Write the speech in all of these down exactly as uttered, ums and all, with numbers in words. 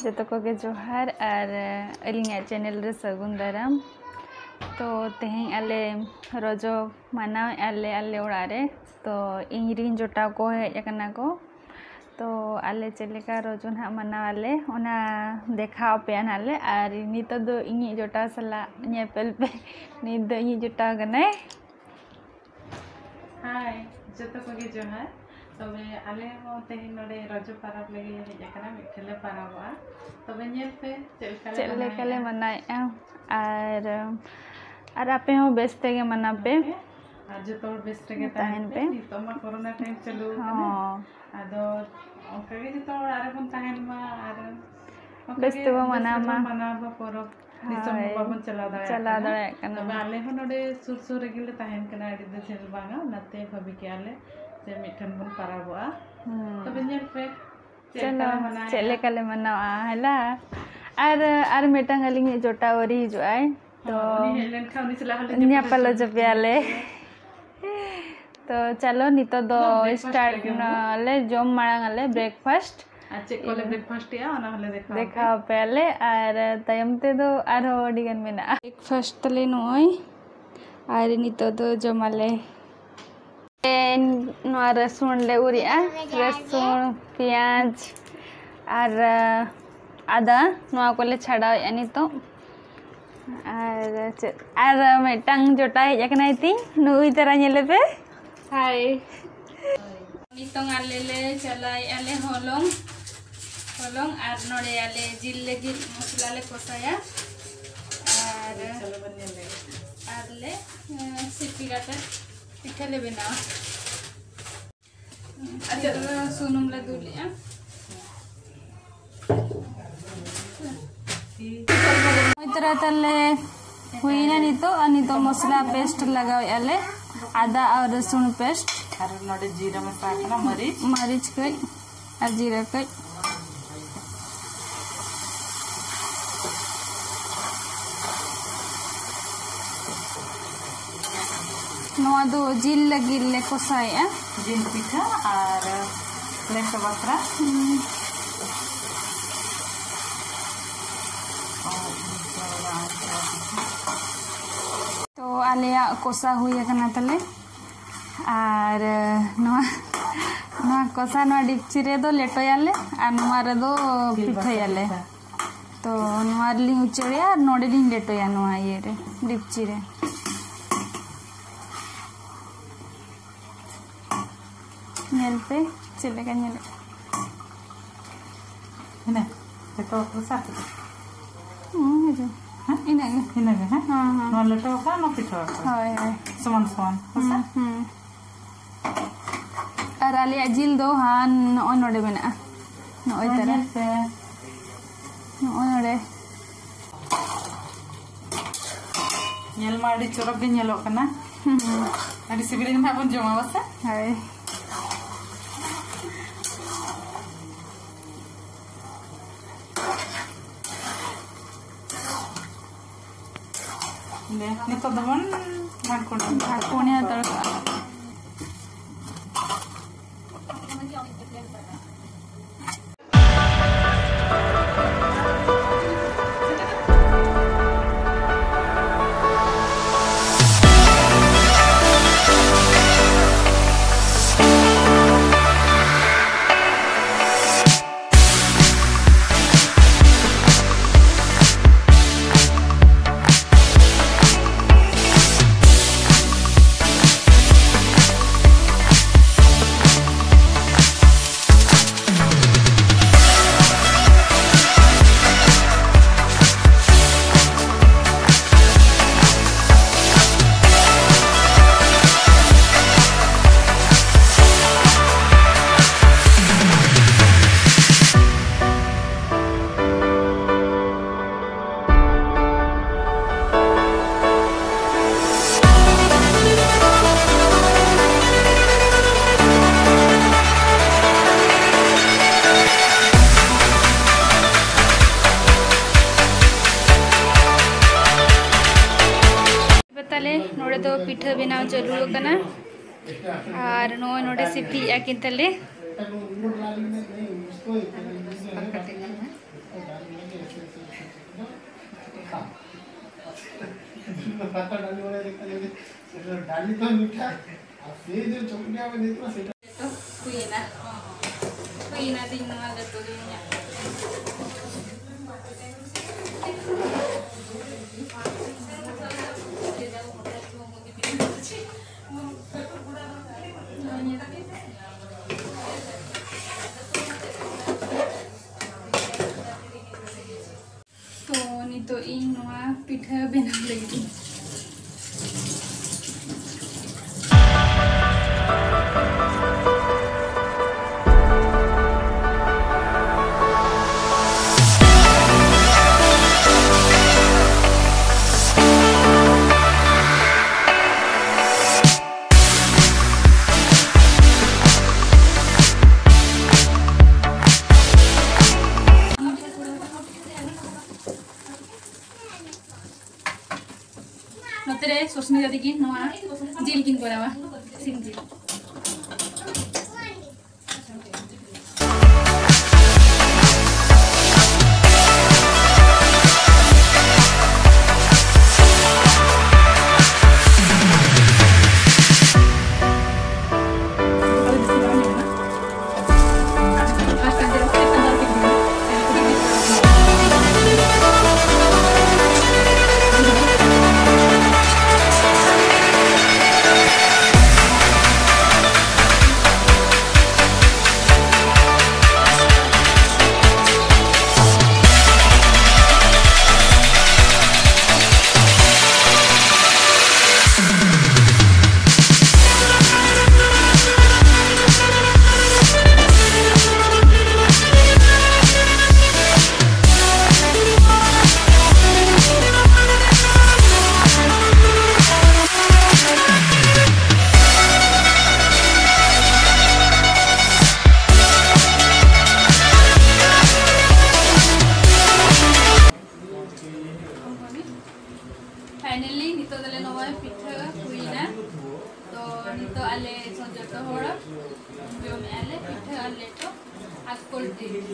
ᱡᱚᱛᱚ ᱠᱚᱜᱮ ᱡᱚᱦᱟᱨ ᱟᱨ ᱟᱹᱞᱤᱧᱟᱜ ᱪᱮᱱᱮᱞ ᱨᱮ ᱥᱟᱹᱜᱩᱱ ᱫᱟᱨᱟᱢ᱾ ᱛᱚ ᱛᱮᱦᱮᱧ ᱟᱞᱮ ᱨᱚᱡᱚ ᱢᱟᱱᱟᱣᱮᱫᱼᱟ ᱞᱮ ᱟᱞᱮ ᱚᱲᱟᱜ ᱨᱮ᱾ ᱛᱚ ᱤᱧ ᱨᱤᱱ ᱡᱚᱴᱟᱣ ᱠᱚ ᱦᱮᱡ ᱟᱠᱟᱱᱟ ᱠᱚ᱾ ᱛᱚ ᱟᱞᱮ ᱪᱮᱫ ᱞᱮᱠᱟ ᱨᱚᱡᱚ ᱱᱟᱦᱟᱜ ᱢᱟᱱᱟᱣ ᱟᱞᱮ, ᱚᱱᱟ ᱫᱮᱠᱷᱟᱣ ᱟᱯᱮᱭᱟ ᱱᱟᱦᱟᱜ ᱞᱮ᱾ ᱟᱨ ᱱᱤᱛᱚᱜ ᱫᱚ ᱤᱧᱤᱡ ᱡᱚᱴᱟᱣ ᱥᱟᱞᱟᱜ ᱧᱮᱯᱮᱞ ᱯᱮ᱾ ᱱᱤᱛ ᱫᱚ ᱤᱧᱤᱡ ᱡᱚᱴᱟᱣ ᱠᱟᱱᱟᱭ᱾ ᱦᱟᱭ, ᱡᱚᱛᱚ ᱠᱚᱜᱮ ᱡᱚᱦᱟᱨ᱾ ᱛᱚᱵᱮ ᱟᱞᱮ ᱦᱚᱸ ᱛᱮᱦᱮᱧ ᱱᱚᱰᱮ ᱨᱚᱡᱚ ᱯᱟᱨᱟᱵᱽ ᱞᱟᱹᱜᱤᱫ ᱞᱮ ᱦᱮᱡ ᱟᱠᱟᱱᱟ, ᱢᱤᱫᱴᱷᱮᱱ ᱞᱮ ᱯᱟᱨᱟᱵᱚᱜᱼᱟ᱾ ᱛᱚᱵᱮ ᱧᱮᱞ ᱯᱮ ᱪᱮᱫ ᱞᱮᱠᱟ ᱞᱮ ᱪᱮᱫ ᱞᱮᱠᱟ ᱞᱮ ᱢᱟᱱᱟᱣᱮᱫᱼᱟ᱾ ᱢᱟᱱᱟᱣᱮᱫᱼᱟ᱾ ᱟᱨ ᱟᱨ ᱟᱯᱮ ᱦᱚᱸ ᱵᱮᱥ ᱛᱮᱜᱮ ᱢᱟᱱᱟᱣ ᱯᱮ᱾ ᱡᱚᱛᱚ ᱦᱚᱲ ᱵᱮᱥ ᱨᱮᱜᱮ ᱛᱟᱦᱮᱱ ᱯᱮ᱾ ᱱᱤᱛᱚᱜ ᱢᱟ ᱠᱚᱨᱳᱱᱟ ᱴᱟᱭᱤᱢ ᱪᱟᱹᱞᱩ ᱟᱠᱟᱱᱟ᱾ ᱦᱚᱸ᱾ ᱟᱫᱚ ᱚᱱᱠᱟᱜᱮ ᱡᱚᱛᱚ ᱚᱲᱟᱜ ᱨᱮᱵᱚᱱ ᱛᱟᱦᱮᱱ ᱢᱟ ᱟᱨ ᱚᱱᱠᱟᱜᱮ ᱵᱮᱥ ᱛᱮᱵᱚᱱ ᱢᱟᱱᱟᱣ ᱢᱟ᱾ ᱢᱟᱱᱟᱣ ᱢᱟ ᱯᱚᱨᱚᱵᱽ᱾ ᱫᱤᱥᱚᱢ ᱦᱳᱭ᱾ ᱵᱟᱵᱚᱱ ᱪᱟᱞᱟᱣ ᱫᱟᱲᱮᱭᱟᱜ ᱪᱟᱞᱟᱣ ᱠᱟᱱᱟ᱾ ᱫᱟᱲᱮᱭᱟᱜ ᱠᱟᱱᱟ᱾ ᱛᱚᱵᱮ ᱟᱞᱮ ᱦᱚᱸ ᱱᱚᱰᱮ ᱥᱩᱨ ᱥᱩᱨ ᱨᱮᱜᱮ ᱞᱮ ᱛᱟᱦᱮᱱ ᱠᱟᱱᱟ, ᱟᱹᱰᱤ ᱫᱚ ᱡᱷᱟᱹᱞ ᱵᱟᱝᱟ, ᱚᱱᱟᱛᱮ ᱵᱷᱟᱹᱵᱤ ᱠᱮᱜᱼᱟ ᱞᱮ ᱡᱮ ᱢᱤᱫᱴᱷᱮᱱ ᱵᱚᱱ ᱯᱟᱨᱟᱵᱚᱜᱼᱟ᱾ ᱦᱩᱸ᱾ ᱛᱚᱵᱮ ᱧᱮᱞ ᱯᱮ ᱪᱮᱫ ᱞᱮᱠᱟ ᱪᱚᱞᱚ, ᱞᱮ ᱢᱟᱱᱟᱣᱮᱫᱼᱟ᱾ ᱪᱮᱫ ᱞᱮᱠᱟ ᱞᱮ ᱢᱟᱱᱟᱣᱟ ᱦᱮᱞᱟ᱾ ᱟᱨ ᱟᱨ ᱢᱤᱫᱴᱟᱝ ᱟᱹᱞᱤᱧᱤᱡ ᱡᱚᱴᱟᱣ ᱟᱹᱣᱨᱤ ᱦᱤᱡᱩᱜ ᱟᱭ᱾ ᱛᱚ ᱦᱚᱸ, ᱩᱱᱤ ᱦᱮᱡ ᱞᱮᱱᱠᱷᱟᱱ ᱩᱱᱤ ᱥᱟᱞᱟᱜ ᱦᱚᱸᱞᱮ ᱧᱟᱯᱟᱢ ᱧᱟᱯᱟᱞ ᱦᱚᱪᱚ ᱦᱚᱪᱚ ᱯᱮᱭᱟ ᱞᱮ᱾ ᱯᱮᱭᱟ᱾ ᱛᱚ ᱪᱚᱞᱚ, ᱱᱤᱛᱚᱜ ᱫᱚ ᱵᱟᱝ, breakfast start ᱞᱮᱜᱮ ᱵᱚᱱ᱾ ᱞᱮ ᱡᱚᱢ ᱢᱟᱲᱟᱝ ᱟᱞᱮ breakfast᱾ ᱟᱨ ᱪᱮᱫ ᱠᱚᱞᱮ ᱤᱭᱟᱹ᱾ Breakfast ᱮᱜᱼᱟ, ᱚᱱᱟ ᱦᱚᱸᱞᱮ ᱫᱮᱠᱷᱟᱣ ᱟᱯᱮᱭᱟ᱾ ᱫᱮᱠᱷᱟᱣ ᱟᱯᱮᱭᱟᱞᱮ ᱟᱨ ᱛᱟᱭᱚᱢ ᱛᱮᱫᱚ ᱟᱨᱦᱚᱸ ᱟᱹᱰᱤ ᱜᱟᱱ ᱢᱮᱱᱟᱜᱼᱟ᱾ Breakfast ᱛᱟᱞᱮ ᱱᱚᱜᱼᱚᱭ, ᱟᱨ ᱱᱤᱛᱚᱜ ᱫᱚ ᱡᱚᱢᱟᱞᱮ᱾ ᱱᱚᱣᱟ ᱨᱟᱹᱥᱩᱱ ᱞᱮ ᱩᱨᱮᱜᱼᱟ, ᱨᱟᱹᱥᱩᱱ, ᱯᱮᱸᱭᱟᱡᱽ ᱟᱨ ᱟᱫᱟ, ᱱᱚᱣᱟ ᱠᱚᱞᱮ ᱪᱷᱟᱰᱟᱣᱮᱜᱼᱟ ᱱᱤᱛᱚᱜ᱾ ᱟᱨ ᱪᱮᱫ, ᱟᱨ ᱢᱤᱫᱴᱟᱝ ᱡᱚᱴᱟᱣ ᱦᱮᱡ ᱟᱠᱟᱱᱟᱭ ᱛᱤᱧ, ᱱᱩᱭ ᱛᱟᱨᱟ ᱧᱮᱞᱮ ᱯᱮ᱾ ᱦᱟᱭ᱾ ᱱᱤᱛᱚᱝ ᱟᱞᱮ ᱞᱮ ᱪᱟᱞᱟᱣᱮᱜᱼᱟ ᱞᱮ ᱦᱚᱞᱚᱝ, ᱦᱚᱞᱚᱝ ᱟᱨ ᱱᱚᱰᱮ ᱟᱞᱮ ᱡᱤᱞ ᱞᱟᱹᱜᱤᱫ ᱢᱚᱥᱞᱟ ᱞᱮ ᱠᱚᱥᱟᱭᱟ᱾ ᱟᱨ, ᱪᱚᱞᱚ ᱵᱚᱱ ᱧᱮᱞ ᱞᱮᱜᱮ᱾ ᱟᱨ ᱞᱮ, ᱮᱸ, ᱥᱤᱯᱤ ᱠᱟᱛᱮ ᱯᱤᱴᱷᱟᱹ ᱞᱮ ᱵᱮᱱᱟᱣᱟ᱾ ᱟᱪᱪᱷᱟ᱾ ᱱᱤᱛᱚᱜ ᱫᱚ ᱥᱩᱱᱩᱢ ᱞᱮ ᱫᱩᱞᱮᱜᱼᱟ᱾ ᱦᱩᱭ ᱛᱚᱨᱟ ᱛᱟᱞᱮ ᱦᱩᱭᱱᱟ ᱱᱤᱛᱚᱜ, ᱟᱨ ᱱᱤᱛᱚᱜ ᱢᱚᱥᱞᱟ paste ᱞᱟᱜᱟᱣᱮᱜᱼᱟ ᱞᱮ, ᱟᱫᱟ ᱟᱨ ᱨᱟᱹᱥᱩᱱ paste᱾ ᱟᱨ ᱱᱚᱰᱮ ᱡᱤᱨᱟᱹ ᱢᱮᱥᱟ ᱠᱟᱱᱟ, ᱢᱟᱹᱨᱤᱪ᱾ ᱢᱟᱹᱨᱤᱪ ᱠᱟᱹᱡ ᱟᱨ ᱡᱤᱨᱟᱹ ᱠᱟᱹᱡ᱾ ᱱᱚᱣᱟ ᱫᱚ ᱡᱤᱞ ᱞᱟᱹᱜᱤᱫ ᱞᱮ ᱠᱚᱥᱟᱭᱮᱜᱼᱟ᱾ ᱡᱤᱞ ᱯᱤᱴᱷᱟᱹ ᱟᱨ ᱞᱮᱴᱚ ᱵᱟᱠᱷᱨᱟ᱾ ᱦᱩᱸ᱾ ᱟᱞᱮᱭᱟᱜ ᱠᱚᱥᱟ ᱦᱩᱭ ᱟᱠᱟᱱᱟ ᱛᱟᱞᱮ᱾ ᱟᱨ ᱱᱚᱣᱟ, ᱱᱚᱣᱟ ᱠᱚᱥᱟ, ᱱᱚᱣᱟ ᱰᱤᱯᱪᱤ ᱨᱮᱫᱚ ᱞᱮᱴᱚᱭᱟᱞᱮ ᱟᱨ ᱱᱚᱣᱟ ᱨᱮᱫᱚ ᱯᱤᱴᱷᱟᱹᱭᱟᱞᱮ᱾ ᱛᱚ ᱱᱚᱣᱟ ᱨᱮᱞᱤᱧ ᱩᱪᱟᱹᱲᱮᱭᱟ ᱟᱨ ᱱᱚᱰᱮ ᱞᱤᱧ ᱞᱮᱴᱚᱭᱟ ᱱᱚᱣᱟ ᱤᱭᱟᱹ ᱨᱮ, ᱰᱤᱯᱪᱤ ᱨᱮ᱾ ᱧᱮᱞ ᱯᱮ ᱪᱮᱫ ᱞᱮᱠᱟ ᱧᱮᱞᱚᱜ ᱠᱟᱱᱟ᱾ ᱦᱮᱸ, ᱡᱚᱛᱚ ᱦᱚᱲ ᱠᱚ ᱥᱟᱵ ᱠᱮᱫᱟ᱾ ᱦᱩᱸ, ᱦᱤᱡᱩᱜ᱾ ᱦᱮᱸ? ᱤᱱᱟᱹᱜ ᱜᱮ᱾ ᱤᱱᱟᱹ ᱜᱮ, ᱦᱮᱸ? ᱦᱮᱸ, ᱦᱮᱸ᱾ ᱱᱚᱣᱟ ᱞᱮᱴᱚ ᱟᱠᱟᱱ, ᱱᱚᱣᱟ ᱯᱤᱴᱷᱟᱹ ᱟᱠᱟᱱ᱾ ᱦᱳᱭ, ᱦᱳᱭ᱾ ᱥᱚᱢᱟᱱ ᱥᱚᱢᱟᱱ᱾ ᱦᱩᱸ, ᱦᱮᱸᱥᱮ? ᱦᱩᱸ᱾ ᱟᱨ ᱟᱞᱮᱭᱟᱜ ᱡᱤᱞ ᱫᱚ ᱦᱟᱸ ᱱᱚᱜᱼᱚᱭ ᱱᱚᱰᱮ ᱢᱮᱱᱟᱜᱼᱟ᱾ ᱱᱚᱜᱼᱚᱭ ᱦᱳᱭ, ᱛᱟᱨᱟ᱾ ᱧᱮᱞ ᱯᱮ᱾ ᱱᱚᱜᱼᱚᱭ ᱱᱚᱰᱮ᱾ ᱧᱮᱞ ᱢᱟ ᱟᱹᱰᱤ ᱪᱚᱨᱚᱠ ᱜᱮ ᱧᱮᱞᱚᱜ ᱠᱟᱱᱟ᱾ ᱦᱩᱸ᱾ ᱟᱹᱰᱤ ᱥᱤᱵᱤᱞ ᱜᱮ ᱱᱟᱦᱟᱜ ᱵᱚᱱ ᱡᱚᱢᱟ, ᱵᱟᱥᱮ? ᱦᱳᱭ᱾ ᱫᱮ, ᱱᱤᱛᱚᱜ ᱫᱚᱵᱚᱱ ᱰᱷᱟᱠᱚᱱ ᱰᱷᱟᱠᱚᱱᱤᱭᱟ ᱛᱚᱲᱠᱟ᱾ ᱛᱟᱦᱞᱮ ᱱᱚᱰᱮ ᱫᱚ ᱯᱤᱴᱷᱟᱹ ᱵᱮᱱᱟᱣ ᱪᱟᱹᱞᱩ ᱟᱠᱟᱱᱟ᱾ ᱟᱨ ᱱᱚᱜᱼᱚᱭ ᱱᱚᱰᱮ ᱥᱤᱯᱤᱭᱮᱫᱼᱟ ᱠᱤᱱ ᱛᱟᱞᱮ᱾ ᱟᱨ ᱠᱟᱹᱴᱤᱡ ᱧᱚᱜ ᱢᱮ᱾ ᱰᱟᱞᱤ ᱛᱚ ᱢᱤᱴᱷᱟ, ᱟᱨ ᱥᱮ ᱡᱮ ᱪᱚᱢᱠᱮ ᱟᱵᱮᱱ ᱱᱤᱛᱚᱜ ᱥᱮ ᱛᱚ ᱦᱩᱭᱮᱱᱟ, ᱦᱩᱭᱮᱱᱟ ᱫᱤᱱ ᱱᱚᱣᱟ ᱞᱮᱴᱚ ᱫᱚ ᱤᱧᱟᱹᱜ᱾ ᱛᱚ ᱱᱤᱛᱚᱜ ᱤᱧ ᱱᱚᱣᱟ ᱯᱤᱴᱷᱟᱹ ᱵᱮᱱᱟᱣ ᱞᱟᱹᱜᱤᱫ ᱤᱧ᱾ ᱱᱚᱛᱮ ᱨᱮ ᱥᱩᱥᱢᱤᱛᱟ ᱛᱟᱹᱠᱤᱱ ᱱᱚᱣᱟ ᱡᱤᱞ ᱠᱤᱱ ᱠᱚᱨᱟᱣᱟ, ᱥᱤᱢ ᱡᱤᱞ᱾ Finally, ᱱᱤᱛᱚᱜ ᱫᱚᱞᱮ ᱱᱚᱜᱼᱚᱭ ᱯᱤᱴᱷᱟᱹ ᱦᱩᱭᱱᱟ᱾ ᱛᱚ ᱱᱤᱛᱚᱜ ᱟᱞᱮ ᱡᱚᱛᱚ ᱦᱚᱲ ᱡᱚᱢᱮᱜᱼᱟ ᱞᱮ ᱯᱤᱴᱷᱟᱹ ᱟᱨ ᱞᱮᱴᱚ ᱟᱨ cold drink᱾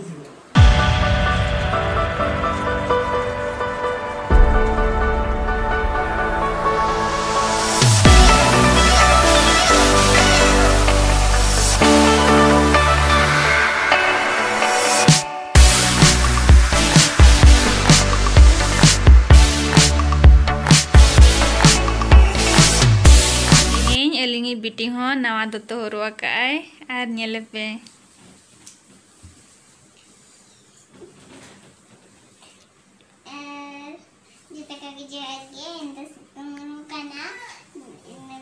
ᱱᱟᱣᱟ ᱫᱚᱛᱚ ᱦᱚᱨᱚᱜ ᱟᱠᱟᱫ ᱟᱭ᱾ ᱟᱨ ᱧᱮᱞᱮ ᱯᱮ᱾ ᱟᱨ ᱡᱚᱛᱚ ᱠᱚᱜᱮ ᱡᱚᱦᱟᱨ ᱜᱮ᱾ ᱤᱧ ᱫᱚ ᱥᱤᱛᱩᱝ ᱠᱟᱱᱟ᱾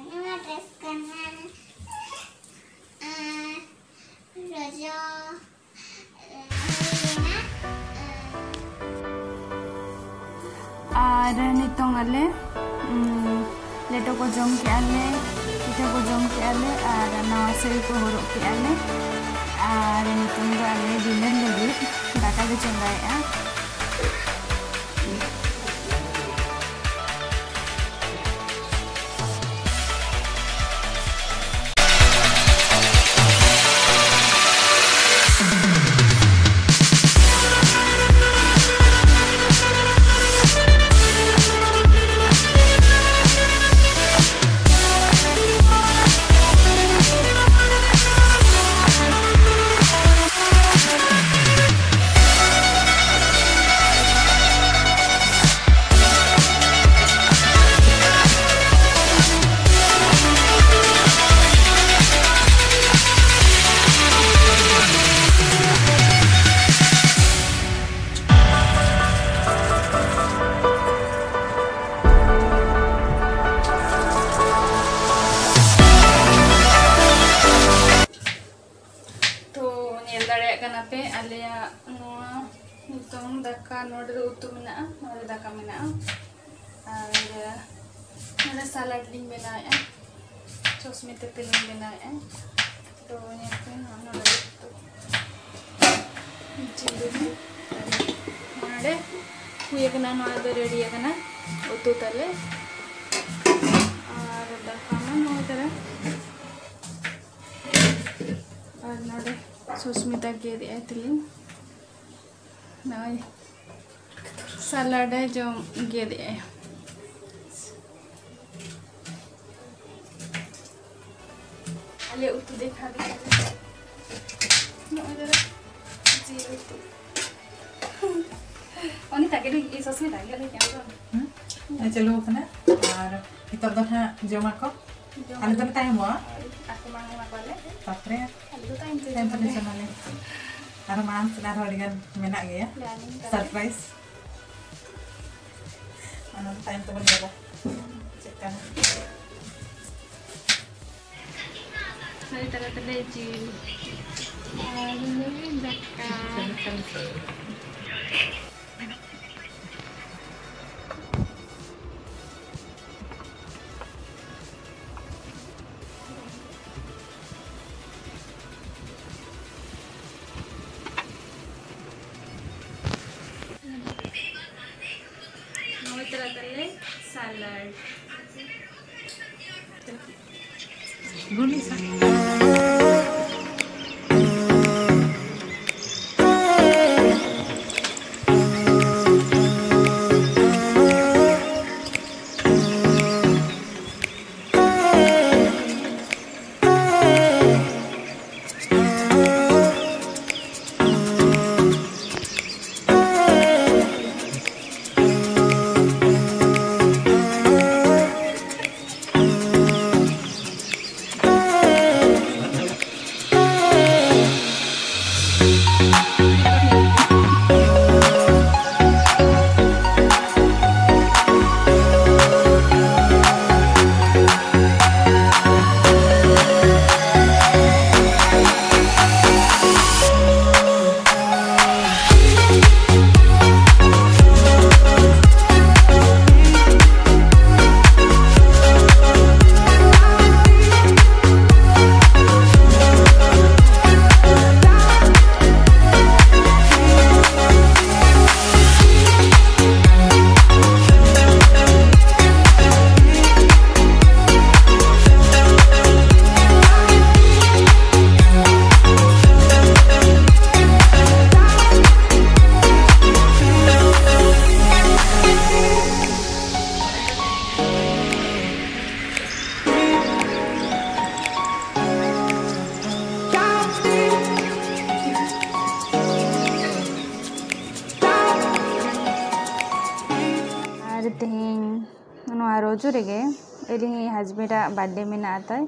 ᱱᱚᱣᱟ dress ᱠᱟᱱᱟ᱾ ᱟᱨ ᱨᱚᱡᱚ ᱟᱨ ᱱᱤᱛᱚᱝ ᱟᱞᱮ, ᱩᱢ, ᱞᱮᱴᱚ ᱠᱚ ᱡᱚᱢ ᱠᱮᱜᱼᱟ ᱞᱮ, ᱯᱤᱴᱷᱟᱹ ᱠᱚ ᱡᱚᱢ ᱠᱮᱜᱼᱟ ᱞᱮ, ᱟᱨ ᱱᱟᱣᱟ ᱥᱟᱹᱲᱤ ᱠᱚ ᱦᱚᱨᱚᱜ ᱠᱮᱜᱼᱟ ᱞᱮ᱾ ᱟᱨ ᱱᱤᱛᱚᱝ ᱫᱚ ᱟᱞᱮ dinner ᱞᱟᱹᱜᱤᱫ ᱫᱟᱠᱟ ᱞᱮ ᱪᱚᱸᱫᱟᱭᱮᱜᱼᱟ᱾ ᱛᱚ, ᱧᱮᱞ ᱫᱟᱲᱮᱭᱟᱜ ᱠᱟᱱᱟ ᱯᱮ ᱟᱞᱮᱭᱟᱜ ᱱᱚᱣᱟ ᱱᱤᱛᱚᱝ ᱫᱟᱠᱟ, ᱱᱚᱰᱮ ᱫᱚ ᱩᱛᱩ ᱢᱮᱱᱟᱜᱼᱟ, ᱱᱚᱰᱮ ᱫᱟᱠᱟ ᱢᱮᱱᱟᱜᱼᱟ᱾ ᱟᱨ ᱱᱚᱰᱮ salad ᱞᱤᱧ ᱵᱮᱱᱟᱣᱮᱫᱼᱟ, ᱥᱚᱥᱢᱤᱛᱟ ᱛᱮᱞᱤᱧ ᱵᱮᱱᱟᱣᱮᱫᱼᱟ᱾ ᱛᱚ, ᱧᱮᱞ ᱯᱮ, ᱱᱚᱰᱮ ᱫᱚ ᱩᱛᱩ᱾ ᱡᱤᱞ ᱩᱛᱩ᱾ ᱱᱚᱰᱮ ᱦᱩᱭ ᱟᱠᱟᱱᱟ, ᱱᱚᱣᱟ ᱫᱚ ready ᱟᱠᱟᱱᱟ ᱩᱛᱩ ᱛᱟᱞᱮ᱾ ᱟᱨ ᱫᱟᱠᱟ ᱢᱟ ᱱᱚᱜᱼᱚᱭ ᱛᱟᱨᱟ᱾ ᱟᱨ ᱱᱚᱰᱮ ᱥᱩᱥᱢᱤᱛᱟ ᱜᱮᱫ ᱮᱫᱟᱭ ᱛᱤᱞᱤᱧ᱾ ᱱᱚᱜᱼᱚᱭ salad ᱮ ᱡᱚᱢ ᱜᱮᱫ ᱮᱫᱟᱭ᱾ ᱟᱞᱮ ᱩᱛᱩ ᱫᱮᱠᱷᱟ ᱫᱮᱠᱷᱟ ᱛᱮ ᱱᱚᱜᱼᱚᱭ ᱫᱟᱫᱟ ᱡᱤᱞ ᱩᱛᱩ᱾ ᱩᱱᱤ ᱛᱟᱜᱮ ᱞᱟᱹᱜᱤᱫ ᱥᱚᱥᱢᱤᱛᱟ ᱜᱮ ᱞᱟᱹᱜᱤᱫ ᱟᱫᱚ᱾ ᱦᱩᱸ? ᱪᱟᱹᱞᱩ ᱟᱠᱟᱱᱟ᱾ ᱟᱨ ᱱᱤᱛᱚᱜ ᱫᱚ ᱱᱟᱦᱟᱜ ᱡᱚᱢᱟᱠᱚ᱾ ᱟᱞᱮ ᱫᱚᱞᱮ ᱛᱟᱭᱚᱢᱚᱜᱼᱟ᱾ ᱟᱠᱚ ᱢᱟᱲᱟᱝ ᱮᱢᱟ ᱠᱚᱣᱟᱞᱮ᱾ ᱛᱟᱨᱯᱚᱨᱮ ᱟᱞᱮ ᱫᱚ ᱛᱟᱭᱚᱢ ᱛᱮ ᱛᱟᱭᱚᱢ ᱛᱮᱞᱮ ᱡᱚᱢᱟᱞᱮ᱾ ᱡᱚᱢᱟᱞᱮ᱾ ᱟᱨᱦᱚᱸ ᱢᱟᱲᱟᱝ ᱥᱮᱫ ᱟᱨᱦᱚᱸ ᱟᱹᱰᱤ ᱜᱟᱱ ᱢᱮᱱᱟᱜ ᱜᱮᱭᱟ᱾ Planning ᱛᱟᱞᱮ᱾ Surprise᱾ ᱚᱱᱟ ᱫᱚ ᱛᱟᱭᱚᱢ ᱛᱮᱵᱚᱱ ᱧᱮᱞᱟ ᱪᱮᱫ ᱠᱟᱱᱟ᱾ ᱦᱳᱭ, ᱛᱟᱦᱞᱮ ᱛᱟᱦᱞᱮ ᱡᱤᱞ ᱟᱨ ᱱᱩᱭ ᱫᱟᱠᱟ᱾ ᱱᱚᱜᱼᱚᱭ ᱛᱟᱞᱟ ᱛᱟᱞᱮ salad᱾ ᱦᱤᱡᱩᱜ ᱨᱮᱜᱮ ᱟᱹᱞᱤᱧ ᱦᱟᱡᱵᱮᱱᱰᱟᱜ ᱵᱟᱨᱛᱷᱰᱮ ᱢᱮᱱᱟᱜ ᱛᱟᱭ,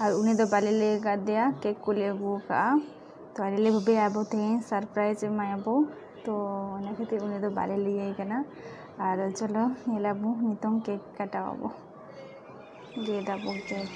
ᱟᱨ ᱩᱱᱤ ᱫᱚ ᱵᱟᱞᱮ ᱞᱟᱹᱭ ᱟᱠᱟᱫᱮᱭᱟ ᱠᱮᱠ ᱠᱚᱞᱮ ᱟᱹᱜᱩ ᱟᱠᱟᱫᱼᱟ᱾ ᱛᱚ ᱟᱞᱮ ᱞᱮ ᱵᱷᱟᱵᱤᱭᱟ ᱟᱵᱚ ᱛᱮᱦᱮᱧ ᱥᱟᱨᱯᱨᱟᱭᱤᱡᱽ ᱮᱢᱟᱭᱟᱵᱚ᱾ ᱛᱚ ᱚᱱᱟ ᱠᱷᱟᱹᱛᱤᱨ ᱩᱱᱤ ᱫᱚ ᱵᱟᱞᱮ ᱞᱟᱹᱭᱟᱭ ᱠᱟᱱᱟ᱾ ᱟᱨ ᱪᱚᱞᱚ ᱧᱮᱞᱟᱵᱚ ᱱᱤᱛᱚᱝ ᱠᱮᱠ ᱠᱟᱴᱟᱣ ᱟᱵᱚ᱾ ᱜᱮᱫ ᱟᱵᱚ ᱠᱮᱠ᱾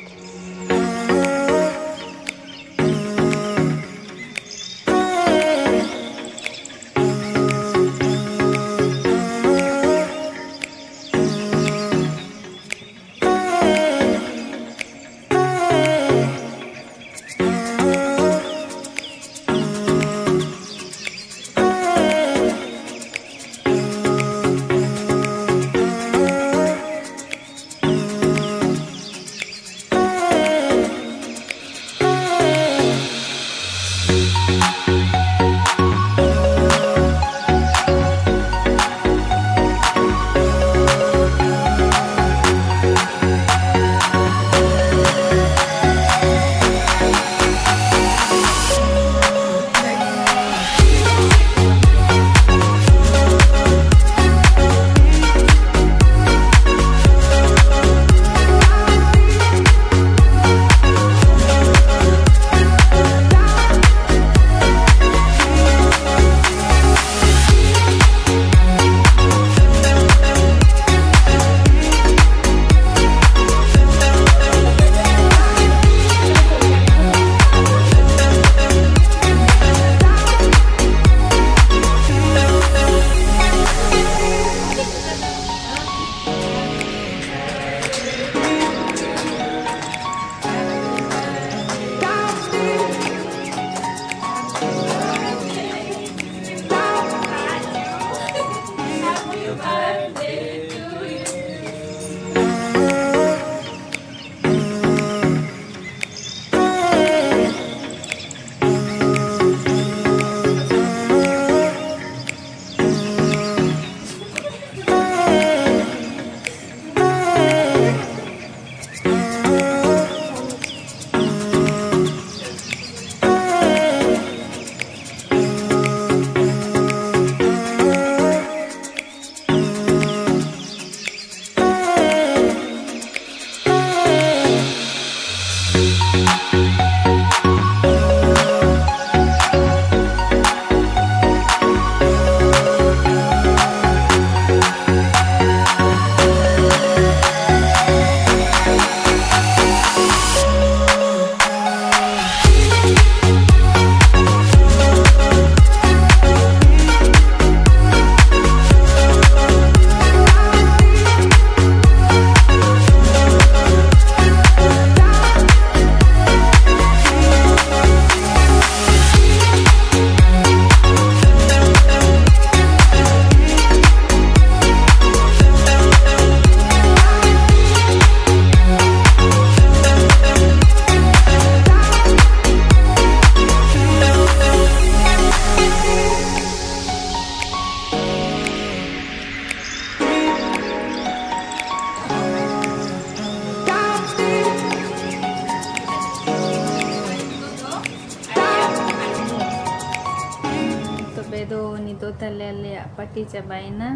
ᱛᱚᱵᱮ ᱫᱚ ᱱᱤᱛᱚᱜ ᱛᱟᱞᱮ ᱟᱞᱮᱭᱟᱜ ᱯᱟᱨᱴᱤ ᱪᱟᱵᱟᱭᱮᱱᱟ᱾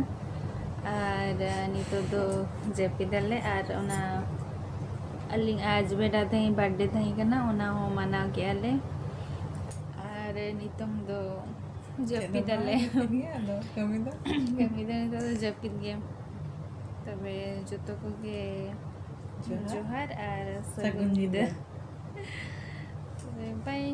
ᱟᱨ ᱱᱤᱛᱚᱜ ᱫᱚ ᱡᱟᱹᱯᱤᱫᱟᱞᱮ᱾ ᱟᱨ ᱚᱱᱟ ᱟᱹᱞᱤᱧ ᱟᱡ ᱵᱮᱰᱟ ᱛᱟᱦᱮᱸ ᱵᱟᱨᱛᱷᱰᱮ ᱛᱟᱦᱮᱸ ᱠᱟᱱᱟ, ᱚᱱᱟ ᱦᱚᱸ ᱢᱟᱱᱟᱣ ᱠᱮᱜᱼᱟ ᱞᱮ᱾ ᱟᱨ ᱱᱤᱛᱚᱝ ᱫᱚ ᱡᱟᱹᱯᱤᱫᱟᱞᱮ᱾ ᱟᱫᱚ ᱠᱟᱹᱢᱤ ᱫᱚ ᱠᱟᱹᱢᱤ ᱫᱚ ᱱᱤᱛᱚᱜ ᱫᱚ ᱡᱟᱹᱯᱤᱫ ᱜᱮ᱾ ᱛᱚᱵᱮ ᱡᱚᱛᱚ ᱠᱚᱜᱮ ᱡᱚᱦᱟᱨ᱾ ᱡᱚᱦᱟᱨ ᱟᱨ ᱥᱟᱹᱜᱩᱱ ᱥᱟᱹᱜᱩᱱ ᱧᱤᱫᱟᱹ᱾ ᱧᱤᱫᱟᱹ᱾ ᱛᱚᱵᱮ ᱵᱟᱭ᱾